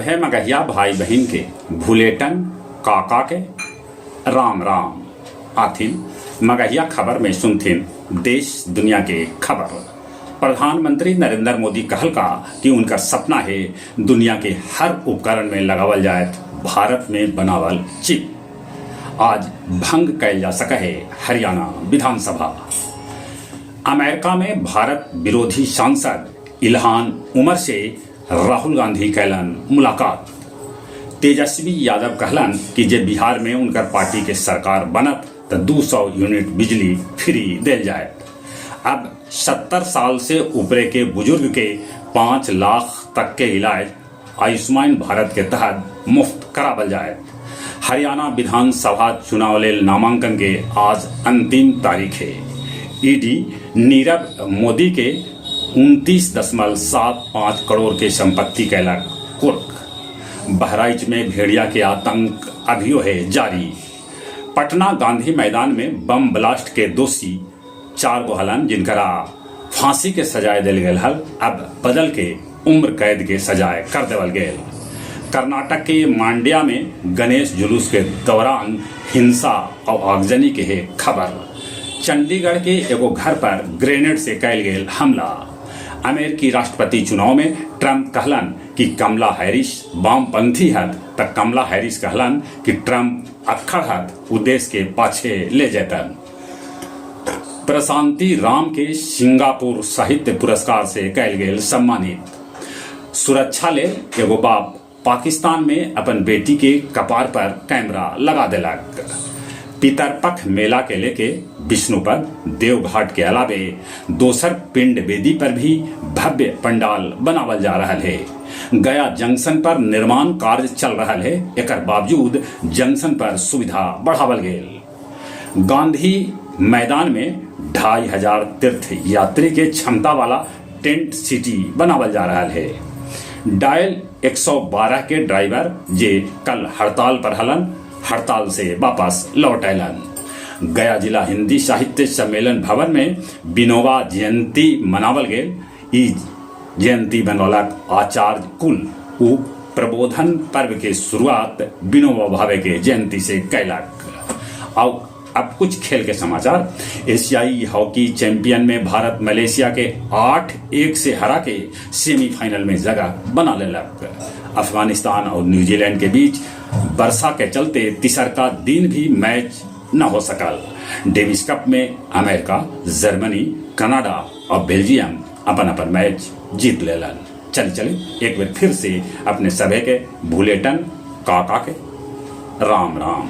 सभे मगहिया भाई बहिन के भुलेटन काका के राम राम। आथिन मगहिया खबर में सुनथिन देश दुनिया के खबर। प्रधानमंत्री नरेंद्र मोदी कहलका कि उनकर सपना हे दुनिया के हर उपकरण में लगावल जायत भारत में बनावल चिप। आज भंग कैल जा सकहे हरियाणा विधानसभा। अमेरिका में भारत विरोधी सांसद इल्हान उमर से राहुल गांधी कैलन मुलाकात। तेजस्वी यादव कहलन कि जे बिहार में उनकर पार्टी के सरकार बनत त 200 यूनिट बिजली फ्री देल जायत। अब 70 साल से ऊपरे के बुजुर्ग के 5 लाख तक के इलाज आयुष्मान भारत के तहत मुफ्त करावल जायत। हरियाणा विधानसभा चुनाव लेल नामांकन के आज अंतिम तारीख हे। ईडी नीरव मोदी के 29.75 करोड़ के संपत्ति कैलक कुर्क। बहराइच में भेड़िया के आतंक अभियो है जारी। पटना गांधी मैदान में बम ब्लास्ट के दोषी चार गो हलन जिनकरा फांसी के सजाए देल गेल हल, अब बदल के उम्र कैद के सजाए कर देवल गेल। कर्नाटक के मांड्या में गणेश जुलूस के दौरान हिंसा और आगजनी के है खबर। चंडीगढ़ के एगो घर पर ग्रेनेड से कैल गेल हमला। अमेरिकी राष्ट्रपति चुनाव में ट्रंप कहलन कि कमला हैरिस वामपंथी हथ, त कमला हैरिस कहलन कि ट्रंप अक्खड़ हथ, उ देश के पाछे ले जैतन। प्रशांति राम के सिंगापुर साहित्य पुरस्कार से कैल गेल सम्मानित। सुरक्षा लेल एगो बाप पाकिस्तान में अपन बेटी के कपार पर कैमरा लगा देलक। पितरपख मेला के लेके विष्णुपद देवघाट के अलावे दोसर पिंड वेदी पर भी भव्य पंडाल बनावल जा रहा है। गया जंक्शन पर निर्माण कार्य चल रहा है, एकर बावजूद जंक्शन पर सुविधा बढ़ावल गेल। गांधी मैदान में 2500 तीर्थ यात्री के क्षमता वाला टेंट सिटी बनावल जा रहा है। डायल 112 के ड्राइवर जे कल हड़ताल पर हलन, हड़ताल से वापस लौट अयलन। गया जिला हिंदी साहित्य सम्मेलन भवन में विनोबा जयंती मनावल गेल। ई जयंती बनौलक आचार्य कुल उ प्रबोधन पर्व के शुरुआत विनोबा भावे के जयंती से कैलक। और अब कुछ खेल के समाचार। एशियाई हॉकी चैंपियन में भारत मलेशिया के 8-1 से हरा के सेमीफाइनल में जगह बना लेलक। अफगानिस्तान और न्यूजीलैंड के बीच वर्षा के चलते तिसरका दिन भी मैच न हो सकल। डेविस कप में अमेरिका, जर्मनी, कनाडा और बेल्जियम अपन अपन मैच जीत लेलन। चल चले एक बार फिर से अपने सभे के भूलेटन काका के राम राम।